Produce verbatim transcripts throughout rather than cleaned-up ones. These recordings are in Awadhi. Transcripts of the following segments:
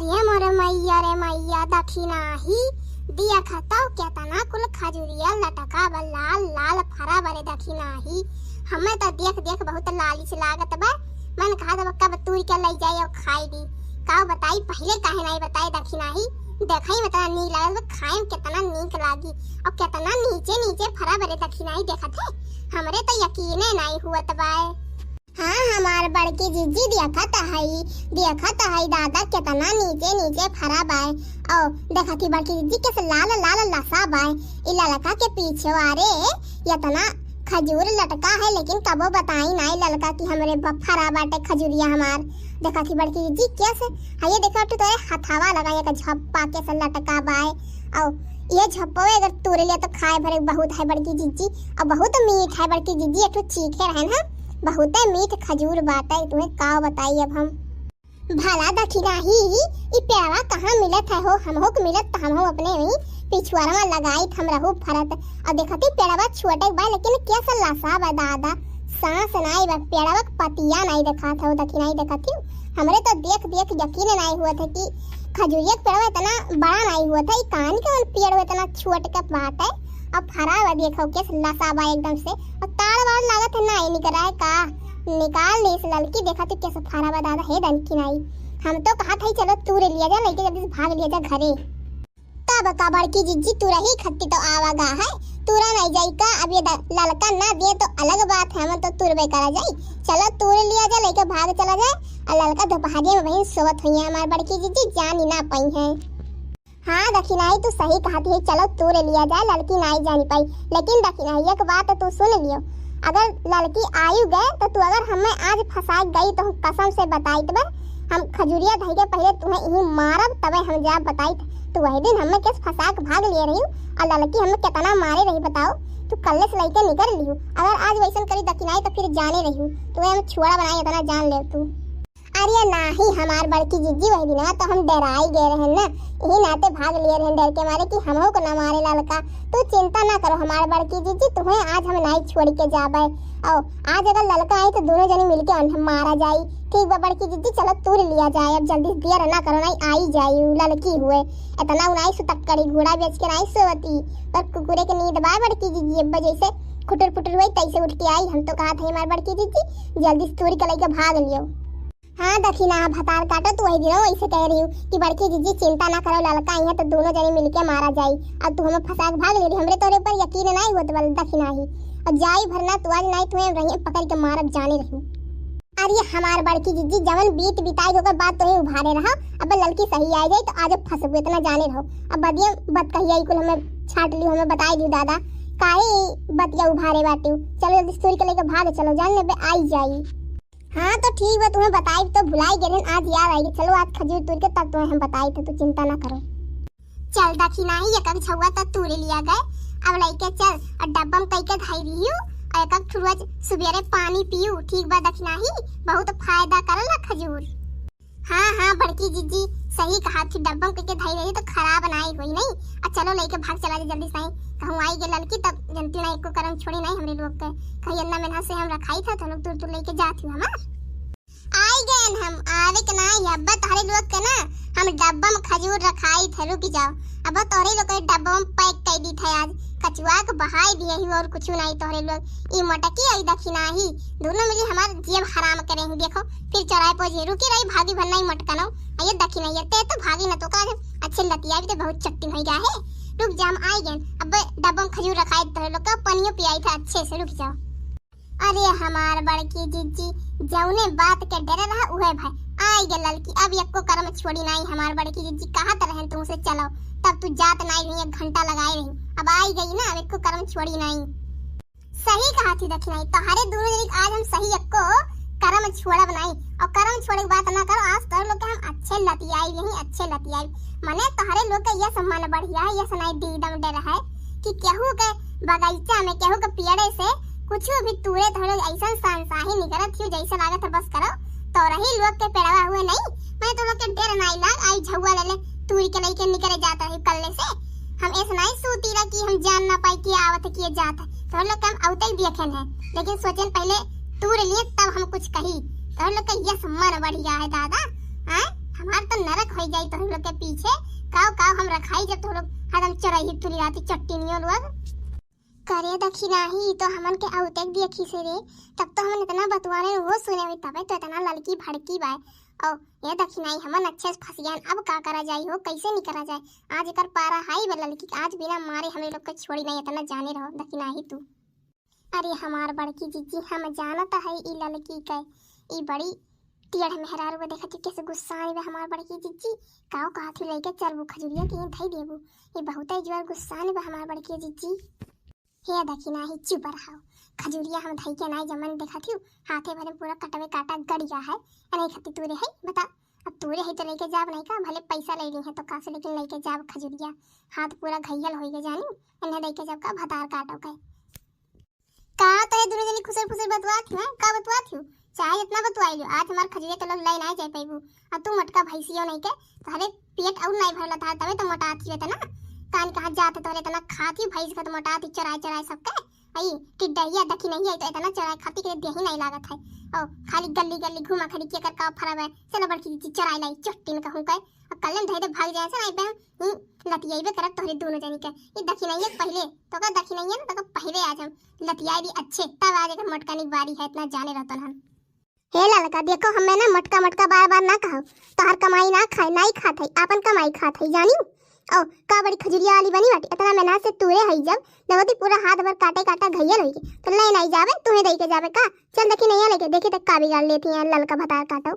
ये मोरे मैया रे मैया, दखिनाही, देखा तो केतना कुल खजुरिया लटका बा, लाल लाल फरा बा रे दखिनाही। हमें तो देख देख बहुत लालिच लागत बा, मन कहत बा कब तूर के लई जाए और खाई दी। का बताई, पहिले काहे नाई बताए दखिनाही, देखई में इतना नीक लागत बा, खाए में केतना नीक लागी और केतना नीचे नीचे फरा बा रे दखिनाही, देखत है, हमरे तो यकीने नाई हुअत बा। हाँ, हमार बड़की जिज्जी देखत हई, देखत हई दादा, केतना नीचे नीचे फरा बाय। औ देखत ही बड़की जिज्जी, कैसे लाल लाल लसा बाय। ई ललका के पीछे, अरे, एतना खजूर लटका है, लेकिन कबो बताई नाई ललका कि हमरे ब-, फरा बाटे खजूरिया हमार। देखत ही बड़की जिज्जी, कैसे, हाँ, ये देखा तू, तोरे हथावा लगा, एक झप्पा कैसे लटका बाय। औ ये झप्पवे अगर तूर ले तो खाए भरे बहुत है बड़की जिज्जी, और बहुत मीठ है बड़की जिज्जी, एक ठो चीखे रहन हम, बहुते मीठ खजूर बाटे, तुहें का बताई अब हम। भला दखिनाही, ई पेड़वा कहाँ मिलत है हो, हमहू के मिलत तो हमहू अपने वहीं पिछुआरवा लगाइत हम रहू फरत। और देखती पेड़वा छोटे बा, लेकिन कैसा लसा बा दादा, सांस नाई बा, पेड़वा के पतिया नाई देखात हो दखिनाही, देखत ही। हमरे तो देख देख यकीन नाई हुआ था कि खजूरिया के पेड़वा इतना बड़ा नाई हुआ था, ई कान के पेड़ इतना छोट के बाटे। अब फरा बा, देखो कैसे लसा बा एकदम से, और तार वार लागत है नाई निकरा है का। निकाल ली इस ललकी, देखा तो कैसे फरा बा दादा, हे दखिनाही। हम तो कहा था चलो तूर लिया जा, लेके जल्दी से भाग लिया जा घरे। तब का बड़की जिज्जी तुरही खत्ती तो आवा गा है, तुरा नहीं जाई का? अब ये द-, ललका ना दिए तो अलग बात है, हम तो तुरबे करा जाई। चलो तूर लिया जा, लेके भाग चला जाए। और ललका दोपहरिया में वहीं सोवत हुई है हमार बड़की जिज्जी, जान ही ना पाई है। हाँ दखिनाही, तू सही कहती है, चलो तूर लिया जाए, ललकी नाई जानी पाई। लेकिन दखिनाही एक बात तू सुन लियो, अगर ललकी आयु गए तो तू अगर हमें आज फंसा गई तो हम कसम से बताई तो हम खजुरिया धई के पहले तुम्हें यहीं मारब, तबे हम जा बताई। तू वही दिन हमें केस फंसा के भाग लिए रही और ललकी हमें कितना मारे रही बताओ। तू कल्ले से लइके निकल लिहू, अगर आज वैसन करी दखिनाही तो फिर जाने रही तुम्हें हम छुआड़ा बनाई, इतना जान ले तू। अरे नाही हमार बड़की जिज्जी, वही दिन तो हम डराई गए रहन ना, यही नाते भाग लिए रहन डर के मारे कि हमहू को न मारे ललका। तू चिंता ना करो हमार बड़की जिज्जी, तुम्हें आज हम नाई छोड़ के जाबे। और आज अगर ललका आई तो दोनों जने मिलके उन्हें मारा जाई। ठीक बा बड़की जिज्जी, चलो तूर लिया जाए, अब जल्दी से देर ना करो, नाई आई जाई उ ललकी हुए। इतना उनाई सुतक्कड़ी घोड़ा बेच के नाई सोवती, पर कुकुरे के नींद बा बड़की जिज्जी, अब जैसे खुटुर पुटुर हुई तैसे उठ के आई। हम तो कहा था हमार बड़की जिज्जी जल्दी से तूर के लेके भाग लियो। हाँ दखिना, भतार काटो, तू वही दिनों ऐसे कह रही हूँ कि बड़की जिज्जी चिंता ना करो, ललका आई है तो दोनों जने मिलके मारा जाई। अब तू हमें फंसा के भाग ले रही, हमरे तोरे पर यकीन नहीं होत बल दखिना ही। और जाई भरना तू आज नहीं, तुम्हें रही पकड़ के मारब जाने रही। अरे हमार बड़की जिज्जी, जवन बीत बिताई होकर बात तोहे उभारे रहा। अब ललकी सही आ जाई तो आज फंसबू, इतना जाने रहो। अब बदिया बत कही आई कुल हमें छाट लियो, हमें बताई दियो दादा, काहे बतिया उभारे बाटियो। चलो जल्दी सूर्य के लेके भाग चलो, जान लेबे आई जाई। हाँ तो ठीक बा, तुम्हें बताई तो भुलाई गए रहन, आज याद आई। चलो आज खजूर तूर के तब तुम्हें हम बताई थे, तू चिंता ना करो। चल दखिना ही, एक एक झउआ तो तूरे लिया गए, अब लइके चल और डब्बा में कई के धई दियो और एक एक ठुरुआ सुबेरे पानी पियो, ठीक बा दखिना ही, बहुत फायदा करला खजूर। हाँ हाँ बड़की जिज्जी, सही कहा थी, डब्बा में कई के धई रही तो खराब नाई होई नहीं। आ चलो लइके भाग चला जा जल्दी से, कहूँ आई गए ललकी तब जनती ना एको करम छोड़ी नहीं हमरे लोग के, कहीं अन्ना मेहनत से हम रखाई था तो लोग तूर तूर लइके जात हूँ हमार। आई गए हम, आवे के ना ही, अब्बा तोहरे लोग के ना हम डब्बा में खजूर रखाई थे, रुक जाओ। अब तोहरे लोग के डब्बा में पैक कर दी थे आज, कचुआ के बहाई दिए ही और कुछ नहीं तोहरे लोग। ई मटकी आई दखिना ही, दोनों मिली हमार जेब हराम करे ही। देखो फिर चौराहे पर जे रुकी रही, भागी भर नहीं मटकनो। आ ये दखिना ये ते तो भागी ना तो का अच्छे लतिया भी तो बहुत चट्टी हो गया है। रुक जा, हम आई गए, अब डब्बा में खजूर रखाई तोहरे लोग का, पनियो पियाई था अच्छे से, रुक जाओ। अरे हमार बड़की जिज्जी, जौने बात के डरे रहा उहे भाई। आई गे ललकी, अब एको करम छोड़ी नाई हमार बड़की जिज्जी, कहत रहन तुमसे चलो, तब तू जात नाई रही, एक घंटा लगाए रही, अब आई गई ना, अब एको करम छोड़ी नाई। सही कहा थी दखिनाई, तोहरे दोनों जनी आज हम सही एको करम छोड़ब नाई, और करम छोड़े के बात ना करो, आज तोहरे लोग के हम अच्छे लतियाई यही, अच्छे लतियाई, मने तोहरे लोग के यस मन बढ़िया है, यस नाई दीदम डर है कि केहू के बगीचा में केहू के पेड़े से कुछ भी तूरे तोहरे ऐसन सानसाही निकरत हियो जैसे लागत है बस करो तोरही लोग के पेड़वा हुए नहीं। मैं तो लोग के डर नाई लाग, आई झउआ ले ले तूरी के लइके निकरे जात रही कल्ले से। हम ऐसे नाई सूती रह कि हम जान ना पाई कि आवत है कि जात है, तो लोग के हम औते ही देखे हैं, लेकिन सोचेन पहले तूर लिए तब हम कुछ कही। तो लोग के यस मन बढ़िया है दादा, हैं? हमार तो नरक होइ जाई तोहरे लोग के पीछे। काव काव हम रखाई जब तोहरे लोग हरदम चोरही तुरी रहती चट्टिनियो लोग। करे दखिनाही, ई तो हमन के अउते देखी से रे, तब तो हमन इतना बतुआने वो सुने हुई, तबे तो इतना ललकी भड़की बाय। ओ, ये दखिनाही हमन अच्छे से फंसियान, अब का करा जाई हो, कैसे निकरा जाए? आज एकर पारा हाई बा ललकी, आज बिना मारे हमरे लोग के छोड़ी नहीं, इतना जाने रहो दखिनाही तू। अरे हमार बड़की जिज्जी, हम जानत है ई ललकी के, ई बड़ी टेढ़ मेहरारू बा, देखत ही कैसे गुस्सा आने बा हमार बड़की जिज्जी। काव कहत ही लइके चलबू खजुरिया के धई देबू, ई बहुते जोर गुस्सा आने बा हमार बड़की जिज्जी। हे दखिनाही, चुप रहो। खजुरिया हम धई के नाई जमन देखत हिउ, हाथे भरे पूरा कटवे काटा गड़िया है। अरे खत्ती तूरे है, बता। अब तूरे है तो लेके जाब नहीं का, भले पैसा ले ली है तो का से, लेकिन लेके जाब खजुरिया। हाथ पूरा घइयल होई गए जानी, इन्हें लेके जाब का भतार काटो के। का तो है दोनों जनी खुसर फुसर बतुआत हिउ, हैं? का बतुआत हिउ? चाहे जितना बतुआई लो, आज हमार खजुरिया तो लोग लाई ना जाए पैबू। अब तू मोटका भैंसियो नहीं के, तोहरे पेट और नहीं भरला था, तबे तो मोटात हिउ इतना। कान कहाँ जात है तोहरे इतना खात हिउ, भैंस का तो मोटात ही चराए चराए सबके। आई टिड्डहिया दखिनहिया तो इतना चराए खाती के देही नहीं लागत है। ओ खाली गली गली घुमा खड़ी के कर का फरब है। चलो बड़की जिज्जी चराए लाई चट्टिन कहूँ के। अब कल्ले में धई दे भाग जाए से नहीं पे हम, हम्म, लतियाइबे करत तोहरे दोनों जनी के। ये दखिनहिया के पहले, तो का दखिनहिया ना, तो का पहले आज हम लतियाई दी अच्छे, तब आज एकर मोटकनी बारी है, इतना जाने रहतन हम। हे ललका, देखो, हमें ना मोटका मोटका बार बार ना कहो, तोहर कमाई ना खाए, नाई खात है, आपन कमाई खात है, जानी। ओ, का बड़ी खजुरिया वाली बनी बाटी, इतना मेहनत से तूरे हई जब, देखो ती पूरा हाथ भर काटे काटा घइयल होई के, तो ले नाई जाबे, तुम्हें दई के जाबे का? चल दखिनहिया लेके, देखी तक का बिगाड़ लेती हैं ललका भतार काटो।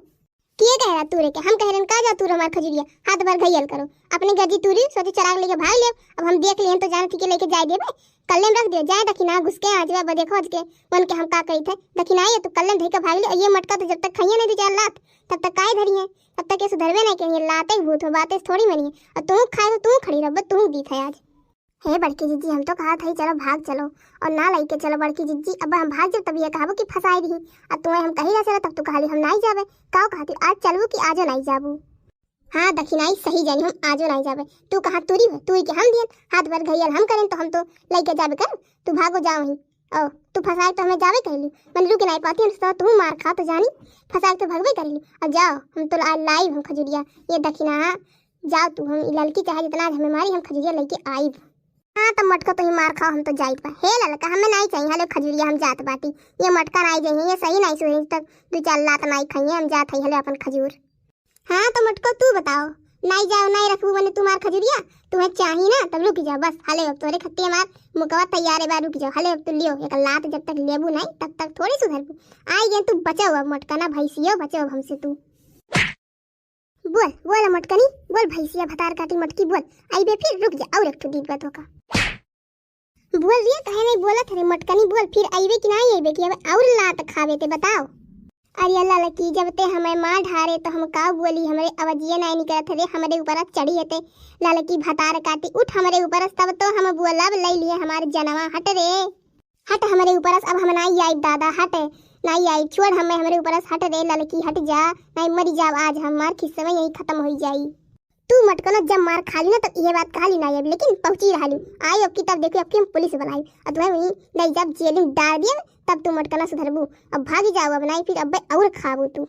के कह रहा तूरे के? हम कह रहे हैं, का जा तूरे हमार खजुरिया, हाथ भर घइयल करो। अपनी गजी तूरी सोचे चराग लेके भाग ले। अब हम देख लिए तो जान थी के लेके जाए देबे। कल्ले में रख दियो, जाए दखिना घुस के आज बा देखो आज के मन के हम का कही थे। दखिना ये तू कल्ले में धई के भाग ले, और ये मोटका तो जब तक खाइए नहीं दो चार लात, तब तक काहे धरी है, तब तक ये सुधरबे नहीं करिए। लाते ही भूत हो, बातें थोड़ी मनी है। और तू खाए तो तू खड़ी रहो, तू दी थे आज। हे बड़की जिज्जी, हम तो कहत हई चलो भाग चलो, और ना लइके चलो बड़की जिज्जी, अब हम भाग जब तब ये कहबो कि फंसाई रही, अब तुम्हें हम कही ना चलो तब तू कहली हम नाई जाबे। काव कहती आज चलबू कि आजो नाई जाबू? हाँ दखिनाही सही जानी, हम आजो नाई जाबे। तू कहाँ तुरी हो, तू के हम दियन, हाथ भर घइयल हम करें तो हम तो लइके जाबे कर, तू भागो जाओ ही। ओ तू फंसाए तो हमें जाबे कहली, मन रुक नाई पाती हम तो तू मार खा तो जानी, फंसाए तो भगबे करेली। अब जाओ हम तो ला-, लाई हम खजुरिया, ये दखिना जाओ तू, हम ई ललकी चाहे जितना आज हमें मारी, हम खजुरिया लेके आइब। हाँ, तो मटका तो ही मार खाओ, हम तो जाइत बा। हे ललका, हमें नाई चाहिए, हले खजुरिया हम जात बाटी। ये मटका नाई जाइए, ये सही नाई सुधरी तक दो चार लात नाई खाइए, हम जात हई हले अपन खजूर। हाँ, तो मटको तू बताओ, नाई जाओ, नाई रखबू मने तुम्हार खजुरिया, तुम्हें चाही ना, तब रुक जाओ बस, हले अब तोरे खत्ती हमार मुकवा तैयार है बा, रुक जाओ, हले अब तू लियो, एक लात जब तक लेबू नाई, तब तक थोड़ी सुधरबू। आई गए तू, बचाओ अब मटका ना, भैंसियो बचाओ अब हमसे तू। बोल, बोल मटकनी, बोल भैंसिया भतार काटी मटकी, बोल। अइबे फिर, रुक जा, और एक ठो दीद बा तोका। बोल रे, काहे नहीं बोलत रे मटकनी, बोल फिर अइबे कि नहीं अइबे कि अब और लात खावे ते बताओ। अरे ललकी, जब ते हमें मार ढारे तो हम का बोली, हमरे अवजिए नहीं निकलत रे, हमरे ऊपर चढ़ी है ते। ललकी भतार काटी, उठ हमरे ऊपर, तब तो हम बोलब, ले लिए हमार जनवा, हट रे। हट हमरे ऊपरस, अब हम नाई आइब दादा, हट, नाई आइब, छोड़ हमें, हमरे ऊपरस हट रे ललकी, हट जा, नाई मरी जाब आज, हमार खिस्सा में यही खत्म होई जाई। तू मटकनो जब मार खा ली ना, तब ये बात कहा ली नाई आइब, लेकिन पहुंची रहा ली, आई अब की तब देखो, अब की हम पुलिस बुलाई, और तुम्हें वहीं ले जाब जेल में डाल दिए, तब तू मटकना सुधरबू। अब भागी जाओ, अब नाई फिर अब और खाबू तू।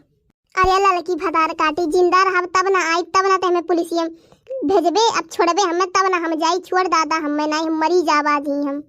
अरे ललकी भतार काटी, जिंदा रहब तब ना आइब, तब ना ते हमें पुलिसिया में भेजबे, अब छोड़बे हमें तब ना हम जाई, छोड़ दादा हमें, नाई हम मरी जाब आज ही हम।